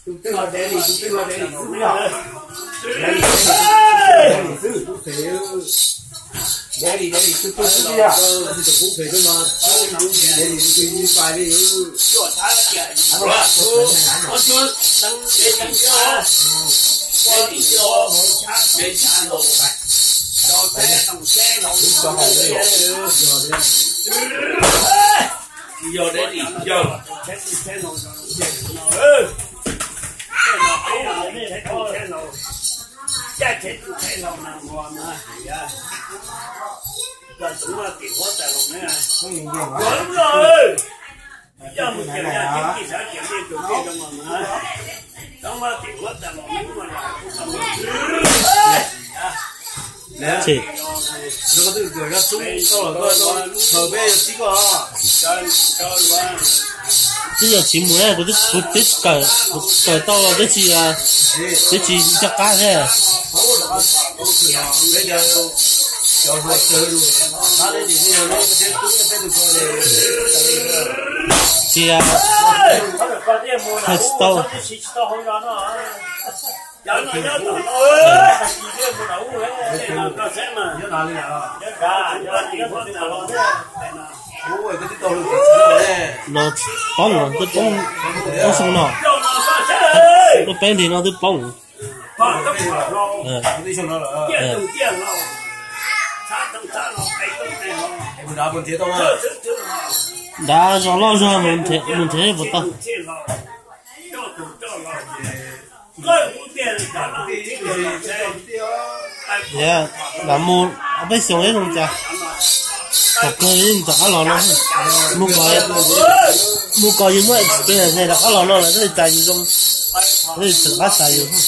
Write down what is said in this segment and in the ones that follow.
Tus twg los daddy, tus twg los daddy xwb yog. Daddy xwb, daddy xwb, tus twg xwb yog. Tus twg xwb yog. Daddy tus twg yeej pais li. Yog daddy, yog. Ces, twb yog tsis mus, kuv twb, kuv twb kawm, kuv kawm tau los twb tsis, twb tsis nco qab thiab. Tsis, kawm tsis tau. No poob, twb poob, poob xyoo no. Lub peb hlis no twb poob. Nrad zog loj zog mus nrhiav puas tau. Lam mus ob peb xyoos ib zoo cas, thaum kawg yeej rov qab los no. Mus kom, mus kom yus muaj experience rov qab los no lawm thiaj li cas yus zoo, thiaj li rov qab xav yus.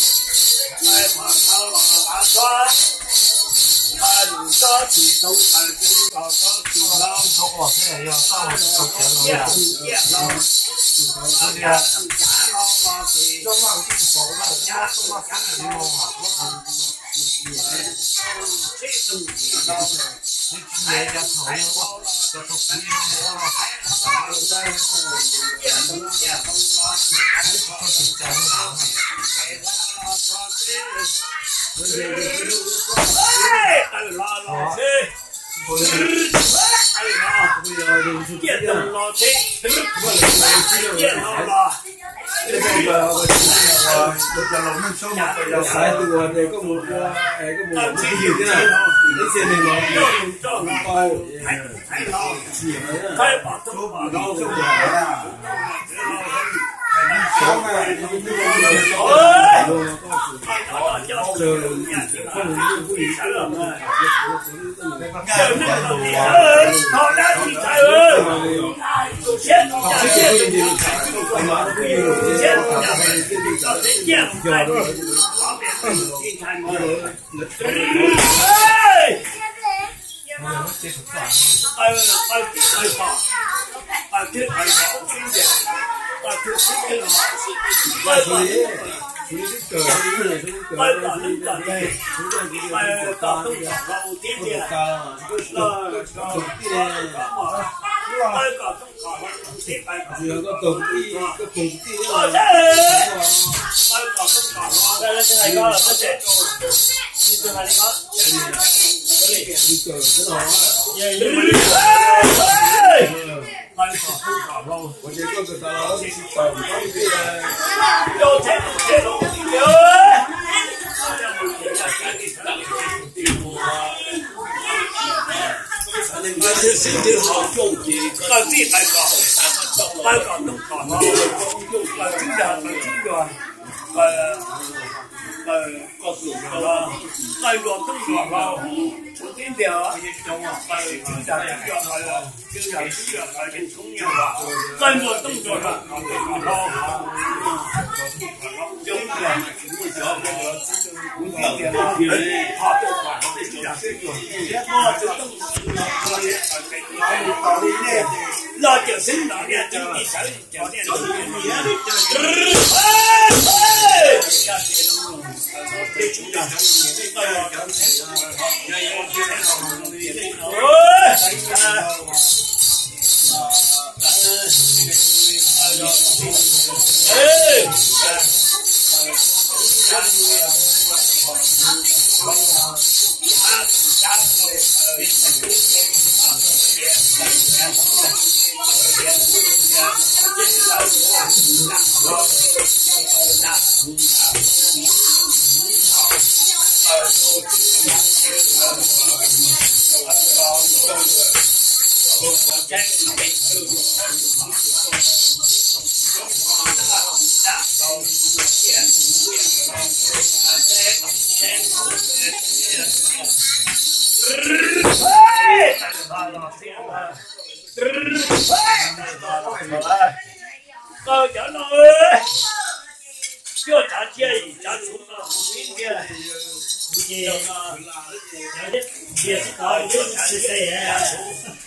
Los cawm xeeb no niag cov niag sawv cov niag Cov no, cov tsav cia, tsav tshuv no, cia tsis tau, tsav cia, tsav tshuv.